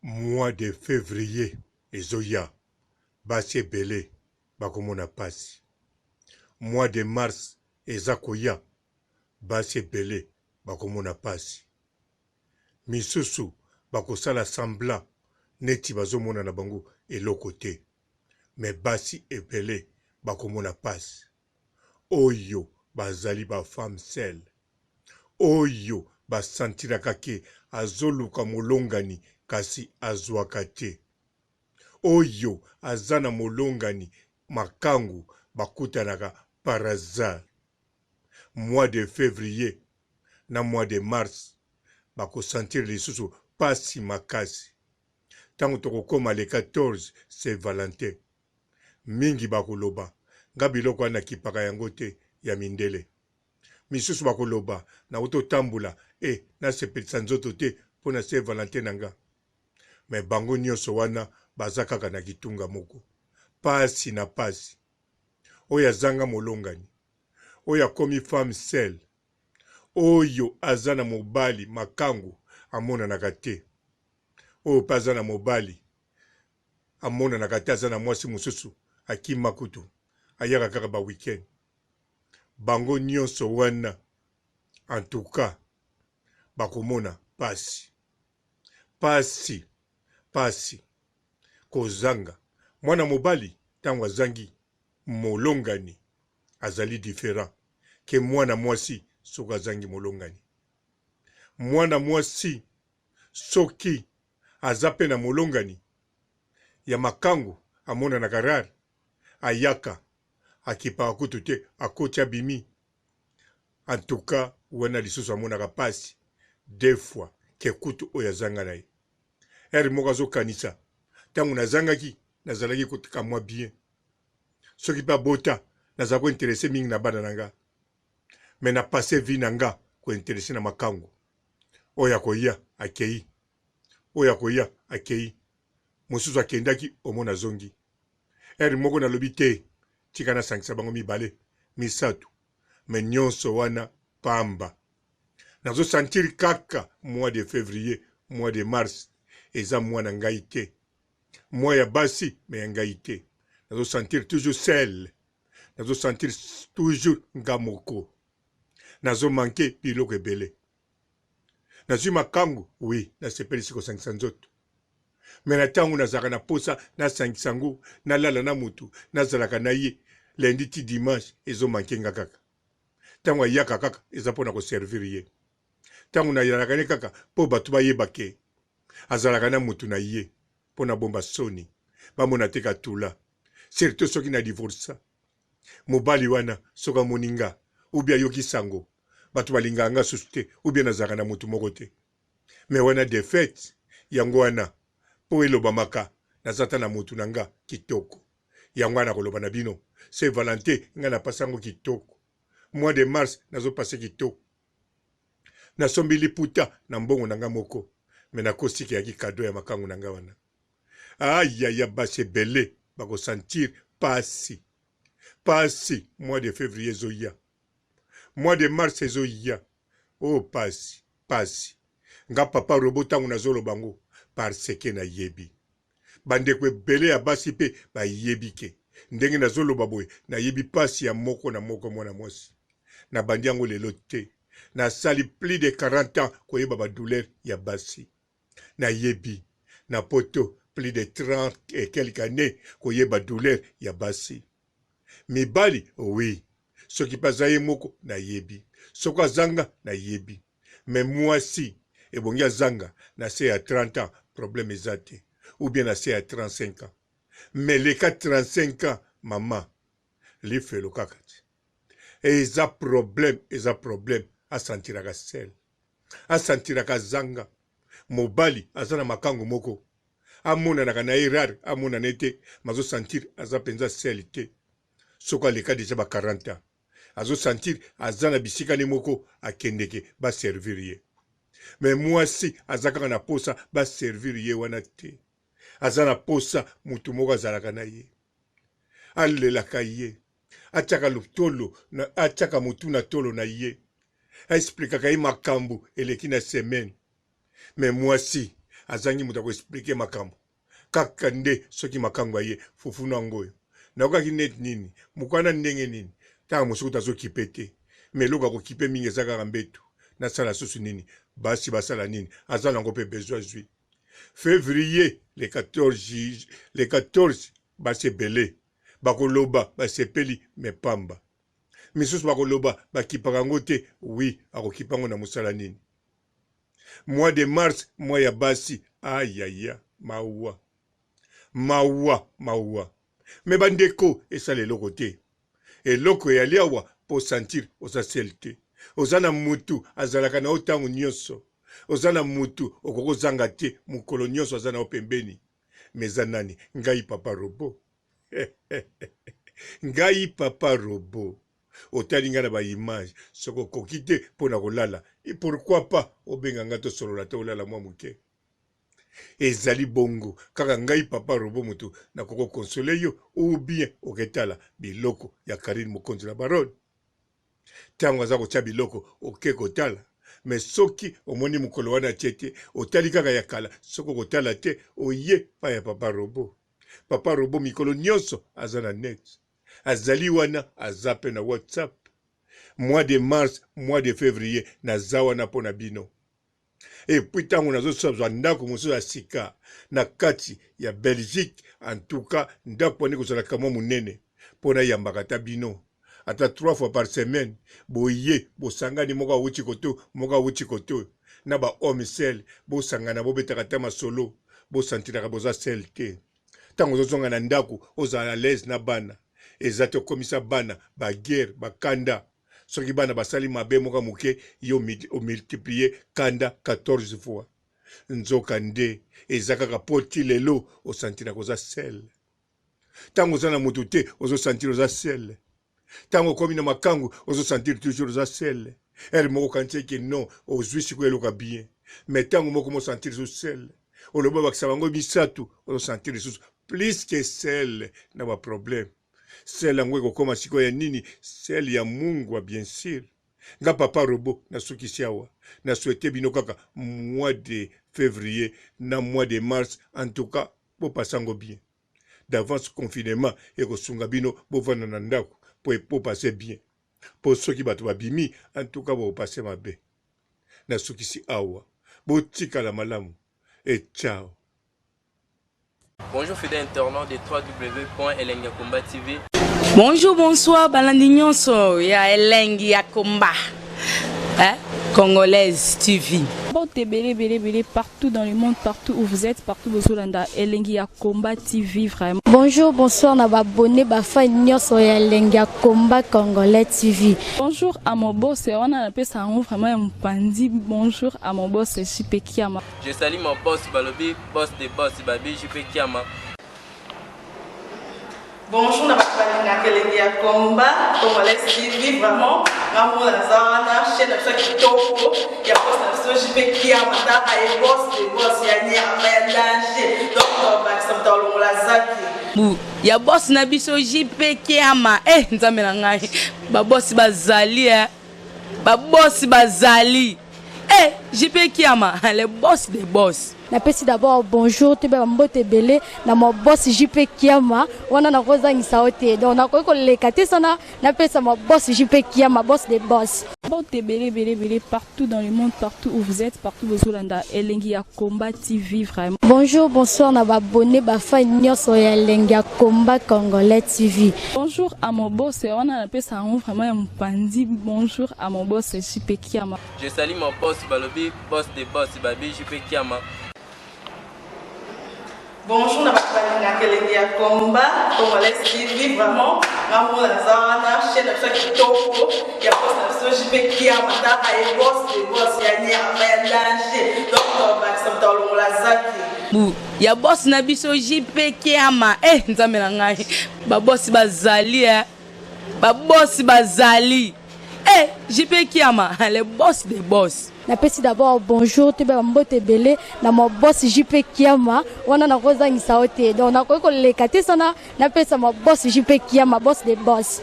Mois de fevrier ezoya basi ebele bakomona pasi. Mois de mars eza koya basi ebele bakomona pasi. Misusu bakosala semblant neti bazomona na bango eloko te mais basi ebele bakomona pasi. Oyo bazali ba femmes seules oyo ba sentiraka ke azoluka molongani kasi azuaka te. Oyo aza na molongani makangu bakutanaka par hasard. Mois de fevrier na mois de mars bako sentir lisusu pasi makasi. Tango tokokoma le 14 saint Valentin mingi bakoloba nga biloko wana nakipaka yango te ya mindele. Misusu bakoloba nawuti otambola eh nasepelisa nzoto te mpo na saint Valentin na nga. Mais bango nionso wana baza kaka na kitunga moko. Pasi na pasi. Oyo azanga molongani, oyo akomi femme seule, oyo aza na mobali makangu amonanaka te, oyo pe aza na mobali amonanaka te aza na mwasi mosusu akima kutu ayaka kaka ba week-end. Bango nionso wana en tout cas bakomona pasi. Pasi pasi kozanga mwana mobali tango azangi molongani azali different ke mwana mwasi soki azangi molongani. Mwana mwasi soki aza pe na molongani ya makangu amonanaka rare ayaka akipaka kutu te akoti abimi en tout cas wana lisusu amonaka pasi deux fois ke kutu oyo azanga na ye heure moko azokanisa ntango nazangaki nazalaki kotika mwa bien soki mpe abota nazala kointerese mingi na bana na nga me na passe vie na nga kointerese na makangu oyo akoya akei oyo akoya akei mosusu akendaki omona azongi heure moko nalobi te tika nasangisa bango mibale misato me nyonso wana pamba nazo sentir kaka mois de fevrier mois de mars eza mois na ngai te mois ya basi me ya ngai te nazo sentir toujours seul nazo sentir toujours nga moko nazo manque biloko ebele Nazwi makangu oui nasepelisi kosangisa nzoto mais na tango nazalaka na posa nasangisa ngo nalala na mutu nazalaka na ye lundi ti dimanche ezo manque nga kaka tango ayaka kaka eza pona ko servir ye tango nayalaka ne kaka po batu bayeba ke azalaka na mutu na ye pona bomba soni bamona te katula surtout soki na divorca Mobali wana soki amoni nga ou bien ayoki sango batu balingaka nga susu te ou bien nazalaka na mutu moko te mais wana defaite yango wana po elobamaka naza ata na mutu na nga kitoko yango wana nakoloba na bino saint Valentin nga na passe yango kitoko mois de mars nazo passe kitoko nasombi liputa na mbongo na nga moko mais nakosi ke eyaki cadeau ya makangu na nga wana Ayaya basi ebele bako sentir pasi pasi mois de fevrier ezoya mois de mars ezoya oh pasi pasi nga papa robot tango nazoloba ngo parce que nayebi bandeko ebele ya basi pe bayebi ke ndenge nazoloba boye nayebi pasi ya moko na moko mwana mwasi nabandi yango lelo te nasali plus de 40 ans koyeba ba douleur ya basi Nayebi na poto plus de 30 et quelques annees koyeba douleur ya basi. Mibali oui soki pe aza ye moko nayebi, soki azanga nayebi mais muasi ebongi azanga na se ya 30 ans problème eza te ou bien na se ya 35 ans mais leka 35 ans mama lifelo kaka te eza problème eza problème asentiraka seul. A sentiraka azanga mobali aza na makangu moko amonanaka na ye rare amonana ye te mais azo sentir aza penza seul te soki aleka dejà ba 40 ans azo sentir aza na bisika ne moko akendeke ba servir ye mais muasi aza kaka na posa ba servir ye wana te aza na posa mutu moko azalaka na ye alelaka ye atiaka tolo na atiaka mutu na tolo na ye a explikaka ye makambu eleki na semaine mais mwasi Azangi moto ako expliquer makambo. Kaka nde soki makangu aye fufu na ngo oyo. Nayokaki neti nini? Mukana ndenge nini? Tango mosusu kutu azo kipe te. Mais eloko ya ko kipe mingi eza kaka mbetu. Nasala susu nini? Basi basala nini? Aza nango pe besoin azui. Fevrier le 14 le 14 basi ebele bakoloba basepeli mais pamba. Misusu bakoloba bakipaka yango te, oui akokipa yango na mosala nini? Mois de mars mois ya basi ayaya mawa mawa mawa mais bandeko esala eloko te eloko eyali awa po sentir oza seul te oza na mutu azalaka na yo ntango nyonso oza na mutu okoki kozanga te mokolo nyonso aza na yo pembeni mais eza nani ngai papa robot ngai papa robot otali ngai na ba image soki okoki te mpo na kolala pourquoi pas obenga ngai tosolola te olala mwa moke ezali bongo kaka ngai papa robo motu nakoki kokonsole yo ou bien oketala biloko ya Carine Mokonzi la baronne ntango aza kotya biloko oke kotala me soki omoni mokolo wana atie te otali kaka ya kala soki okotala te oye pa ya papa robo papa robo mikolo nyonso aza na net azali wana aza pe na whatsapp mois de mars mois de février naza wana mpo na bino epuis ntango nazozwa ndako mosusu ya sika na kati ya belgique en tout cas ndako wana ekozalaka mwa monene mpo nayambaka ata bino ata trois fois par semaine boye bosangani moko awuti koto moko awuti koto na ba homme seul bosangana bobetaka ata masolo bosantiraka boza seul te ntango ozozonga na ndako ozala à l'aise na bana eza te okomisa bana baguerre bakanda soki bana basali mabe moko moke yo omultiplie kanda 14 fois nzoka nde eza kaka po ti lelo osantiraka oza seul ntango oza na moto te ozosentir oza seul ntango okomi na makangu ozosentir toujours oza seul heure moko okanisi eke non ozwi sikoyo eloko ya bien mais ntango moko mosentir lisusu seul olobi obakisa bango misato ozosentir lisusu plus que seul na baproblème seul yango ekokoma sikoyo ya nini seul ya mungwa bien sûr nga papa robot nasukisi awa na souhaite bino kaka mois de février na mois de mars en tout cas bopasa yango bien d'avance confinement ekosunga bino bovanda na ndako po bopase bien po soki bato babimi en tout cas bokopase mabe nasukisi awa botikala malamu et ciao. Bonjour fidèles internautes de www.elengiyakomba TV. Bonjour, bonsoir, balandi nyonso ya Elengi ya Komba. Hein? Congolaise TV. Mbote ebele ebele ebele partout dans le monde, partout où vous êtes, partout bozolanda Elengi ya Combat TV vraiment. Bonjour, bonsoir na ba abonné ba fan nyonso ya Elengi ya Combat Congolais TV. Bonjour à mon boss, wana napesa yango vraiment ya mopanzi. Bonjour à mon boss JP Kiama. Je salue mon boss balobi boss de boss babi JP Kiama. Bonjour na bato balingaka elengi ya combat congolais TV vraiment nga moko naza wana chaîne na biso ya kitoko ya boss na biso JP Kiama taka ye boss de boss ya nyama ya danger donc tobakisa moto alongola zaki Bu ya boss na biso JP Kiama eh nzambe na ngai ba boss bazali eh ba boss bazali eh JP Kiama le boss des boss. Napesi d'abord bonjour toyeba ba mbote ebele na ma boss JP Kiama wana nakozangisa yo te donc nakoki koleka te sana napesa ma boss JP Kiama boss de boss. Mbote ebele ebele ebele partout dans le monde partout où vous êtes partout bozolanda Elengi ya Combat TV vraiment. Bonjour bonsoir na ba abonné ba fan nyonso ya Elengi ya Combat Congolais TV. Bonjour à mon boss wana napesa yango vraiment ya mopanzi. Bonjour à mon boss JP Kiama. Je salue mon boss balobi boss de boss babi JP Kiama. Bonjour na bato balingaka elengi ya combat congolais TV vraiment nga moko naza wana chaîne na biso ya kitoko ya boss na biso JP Kiama taka ye boss de boss ya nyama ya danger donc tobakisa moto alongola zaki Bu ya boss na biso JP Kiama eh nzambe na ngai ba boss bazali eh ba boss bazali eh JP Kiama le boss des boss. Napesi d'abord bonjour toyeba ba mbote ebele na ma boss JP Kiama wana nakozangisa yo te donc nakoki koleka te sana napesa ma boss JP Kiama boss de boss.